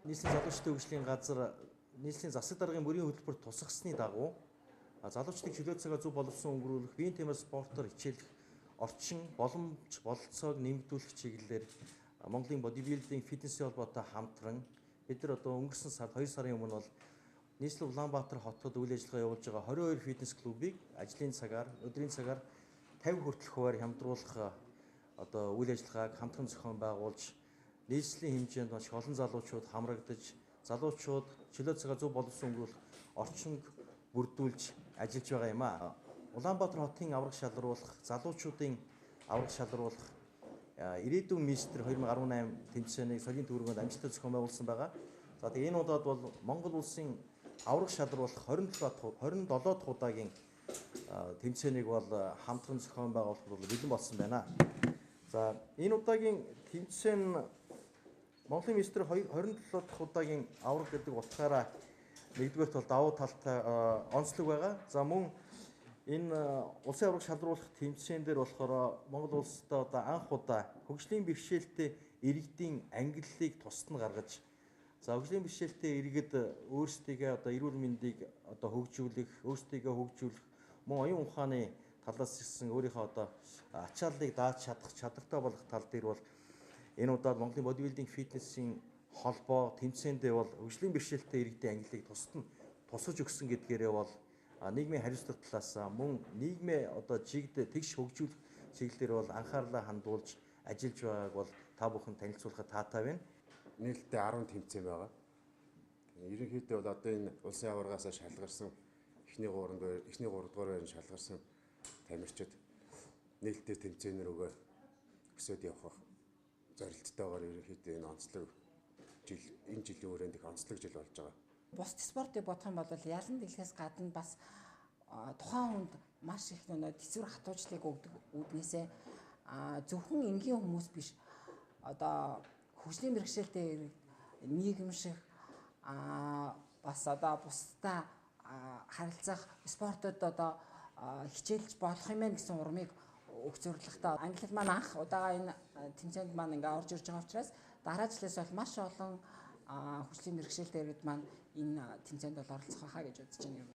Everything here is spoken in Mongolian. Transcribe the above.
Нийслэлийн залуучдын хөгжлийн газар нийслэлийн засаг даргын мөрийн хөтөлбөрт тусгасны дагуу залуучдыг чөлөө цагаа зөв боловсон өнгөрүүлэх, биеийн тамир спортоор хичээлэх орчин, боломж, бололцоог нэмэгдүүлэх чиглэлээр Монголын бодибилдинг фитнесийн холбоотой хамтран бид нар одоо өнгөрсөн сард 2 сарын өмнө бол нийслэл Улаанбаатар хотод үйл ажиллагаа явуулж байгаа 22 фитнес клубыг ажлын цагаар, өдрийн цагаар 50 хүртэлх хувиар хямдруулах одоо үйл ажиллагааг хамтран зохион байгуулж, нийслэлийн хэмжээнд маш их олон залуучууд хамрагдаж, залуучууд чөлөө цагаа зөв боловсон өнгөрүүлэх орчинг бүрдүүлж ажиллаж байгаа юм аа. Улаанбаатар хотын авраг шалруулах, залуучуудын авраг шалруулах ирээдүйн мистер 2018 тэмцээнийг соёлын төвөргөнд амжилттай зохион байгуулсан байгаа. За тэгээ энэ удаад бол Монгол улсын авраг шалруулах 27 дахь удаагийн тэмцээнийг бол хамтран зохион байгуулахад бол бэлэн болсон байна. За энэ удаагийн тэмцээн Монголын мистер 27 дахь удаагийн авраг гэдэг утгаараа нэгдүгээрт бол давуу талтай онцлог байгаа. За мөн энэ улсын авраг шалруулах тэмцээн дээр болохоор Монгол улсад одоо анх удаа хөгжлийн бэрхшээлтэй иргэдийн ангиллыг тусад нь гаргаж, за хөгжлийн бэрхшээлтэй иргэд өөрсдийгөө одоо эрүүл мэндийг одоо хөгжүүлэх, өөрсдийгөө хөгжүүлэх, мөн оюун ухааны талаас ирсэн өөрийнхөө одоо ачааллыг дааж чадах чадвартай болох тал дээр бол энэ удаад Монголын бодибилдинг фитнесийн холбоо тэмцээндээ бол хөгжлийн бэрхшээлтэй иргэдийн ангиллыг тусад нь тусгаж өгсөн гэдгээрээ бол нийгмийн хариуцлага талаас мөн нийгмээ одоо чигд тэгш хөгжүүлэх чиглэлээр бол анхаарлаа хандуулж ажиллаж байгааг бол та бүхэн танилцуулахад таатай байна. Нийлдээ 10 тэмцээн байгаа. Ерөнхийдөө бол одоо энэ улсын аваргаас шалгарсан эхний 3 дугаар байранд шалгарсан тамирчид нээлттэй тэмцээн рүүгээ өсөөд явах зорилттойгоор ерөнхийдөө энэ онцлог жил, энэ жилийн өрөөнд их онцлог жил болж байгаа. Бусд спортыг бодох юм бол ялан дэлхээс гадна бас тухайн хүнд маш их нөө тэсвэр хатуучлыг өгдөг үүднээсээ зөвхөн энгийн хүмүүс биш, одоо хөгжлийн бэрхшээлтэй нийгэмших, бас одоо бусдаа харилцах спортод одоо хичээлж болох юм байна гэсэн урмыг өгөх зорилготой. Англи маань анх удаага энэ тэмцээнд маань ингээ орж ирж байгаа учраас дараа жилээс бол маш олон хөгжлийн бэрхшээлтэй иргэд маань энэ тэмцээнд бол оролцох байхаа гэж бодож байна.